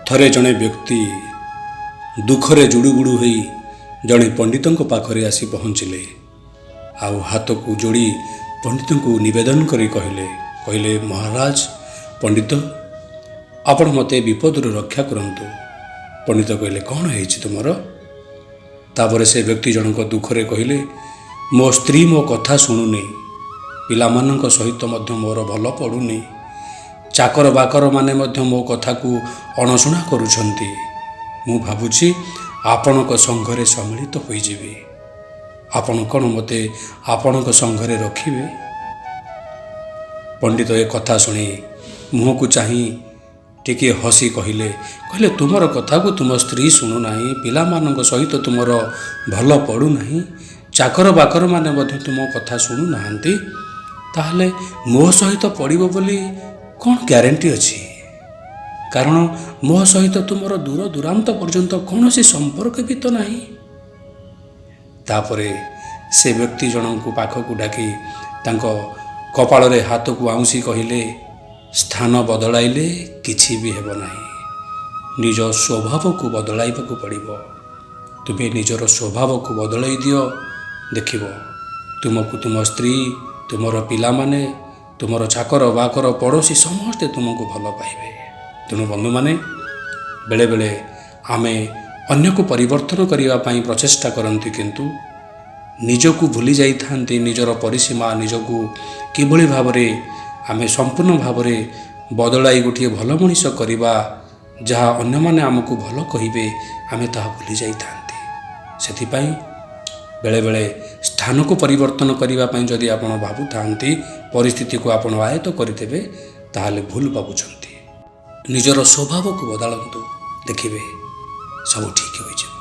ଥରେ ଜଣେ ବ୍ୟକ୍ତି ଦୁଃଖରେ ଜୁଡ଼ୁବୁଡ଼ୁ ହୋଇ ଜଣେ ପଣ୍ଡିତଙ୍କ ପାଖରେ ଆସି ପହଞ୍ଚିଲେ ଆଉ ହାତକୁ ଯୋଡ଼ି ପଣ୍ଡିତଙ୍କୁ ନିବେଦନ କରି କହିଲେ, ମହାରାଜ ପଣ୍ଡିତ, ଆପଣ ମୋତେ ବିପଦରୁ ରକ୍ଷା କରନ୍ତୁ। ପଣ୍ଡିତ କହିଲେ, କ'ଣ ହେଇଛି ତୁମର? ତାପରେ ସେ ବ୍ୟକ୍ତି ଜଣଙ୍କ ଦୁଃଖରେ କହିଲେ, ମୋ ସ୍ତ୍ରୀ ମୋ କଥା ଶୁଣୁନି, ପିଲାମାନଙ୍କ ସହିତ ମଧ୍ୟ ମୋର ଭଲ ପଡ଼ୁନି, ଚାକର ବାକରମାନେ ମଧ୍ୟ ମୋ କଥାକୁ ଅଣଶୁଣା କରୁଛନ୍ତି। ମୁଁ ଭାବୁଛି ଆପଣଙ୍କ ସଂଘରେ ସମ୍ମିଳିତ ହୋଇଯିବି। ଆପଣ କ'ଣ ମୋତେ ଆପଣଙ୍କ ସଂଘରେ ରଖିବେ? ପଣ୍ଡିତ ଏ କଥା ଶୁଣି ମୁହଁକୁ ଚାହିଁ ଟିକିଏ ହସି କହିଲେ, ତୁମର କଥାକୁ ତୁମ ସ୍ତ୍ରୀ ଶୁଣୁନାହିଁ, ପିଲାମାନଙ୍କ ସହିତ ତୁମର ଭଲ ପଡ଼ୁନାହିଁ, ଚାକର ବାକରମାନେ ମଧ୍ୟ ତୁମ କଥା ଶୁଣୁନାହାନ୍ତି, ତାହେଲେ ମୋ ସହିତ ପଡ଼ିବ ବୋଲି କ'ଣ ଗ୍ୟାରେଣ୍ଟି ଅଛି? କାରଣ ମୋ ସହିତ ତୁମର ଦୂର ଦୂରାନ୍ତ ପର୍ଯ୍ୟନ୍ତ କୌଣସି ସମ୍ପର୍କ ବି ତ ନାହିଁ। ତାପରେ ସେ ବ୍ୟକ୍ତି ଜଣଙ୍କୁ ପାଖକୁ ଡାକି ତାଙ୍କ କପାଳରେ ହାତକୁ ଆଉଁସି କହିଲେ, ସ୍ଥାନ ବଦଳାଇଲେ କିଛି ବି ହେବ ନାହିଁ, ନିଜ ସ୍ୱଭାବକୁ ବଦଳାଇବାକୁ ପଡ଼ିବ। ତୁମେ ନିଜର ସ୍ୱଭାବକୁ ବଦଳାଇ ଦିଅ, ଦେଖିବ ତୁମକୁ ତୁମ ସ୍ତ୍ରୀ, ତୁମର ପିଲାମାନେ, ତୁମର ଚାକର ବାକର, ପଡ଼ୋଶୀ ସମସ୍ତେ ତୁମକୁ ଭଲ ପାଇବେ। ତେଣୁ ବନ୍ଧୁମାନେ, ବେଳେବେଳେ ଆମେ ଅନ୍ୟକୁ ପରିବର୍ତ୍ତନ କରିବା ପାଇଁ ପ୍ରଚେଷ୍ଟା କରନ୍ତି, କିନ୍ତୁ ନିଜକୁ ଭୁଲି ଯାଇଥାନ୍ତି। ନିଜର ପରିସୀମା, ନିଜକୁ କିଭଳି ଭାବରେ ଆମେ ସମ୍ପୂର୍ଣ୍ଣ ଭାବରେ ବଦଳାଇ ଗୋଟିଏ ଭଲ ମଣିଷ କରିବା, ଯାହା ଅନ୍ୟମାନେ ଆମକୁ ଭଲ କହିବେ, ଆମେ ତାହା ଭୁଲି ଯାଇଥାନ୍ତି। ସେଥିପାଇଁ ବେଳେବେଳେ ସ୍ଥାନକୁ ପରିବର୍ତ୍ତନ କରିବା ପାଇଁ ଯଦି ଆପଣ ଭାବୁଥାନ୍ତି ପରିସ୍ଥିତିକୁ ଆପଣ ଆୟତ୍ତ କରିଦେବେ, ତାହେଲେ ଭୁଲ ଭାବୁଛନ୍ତି। ନିଜର ସ୍ୱଭାବକୁ ବଦଳାନ୍ତୁ, ଦେଖିବେ ସବୁ ଠିକ୍ ହୋଇଯିବ।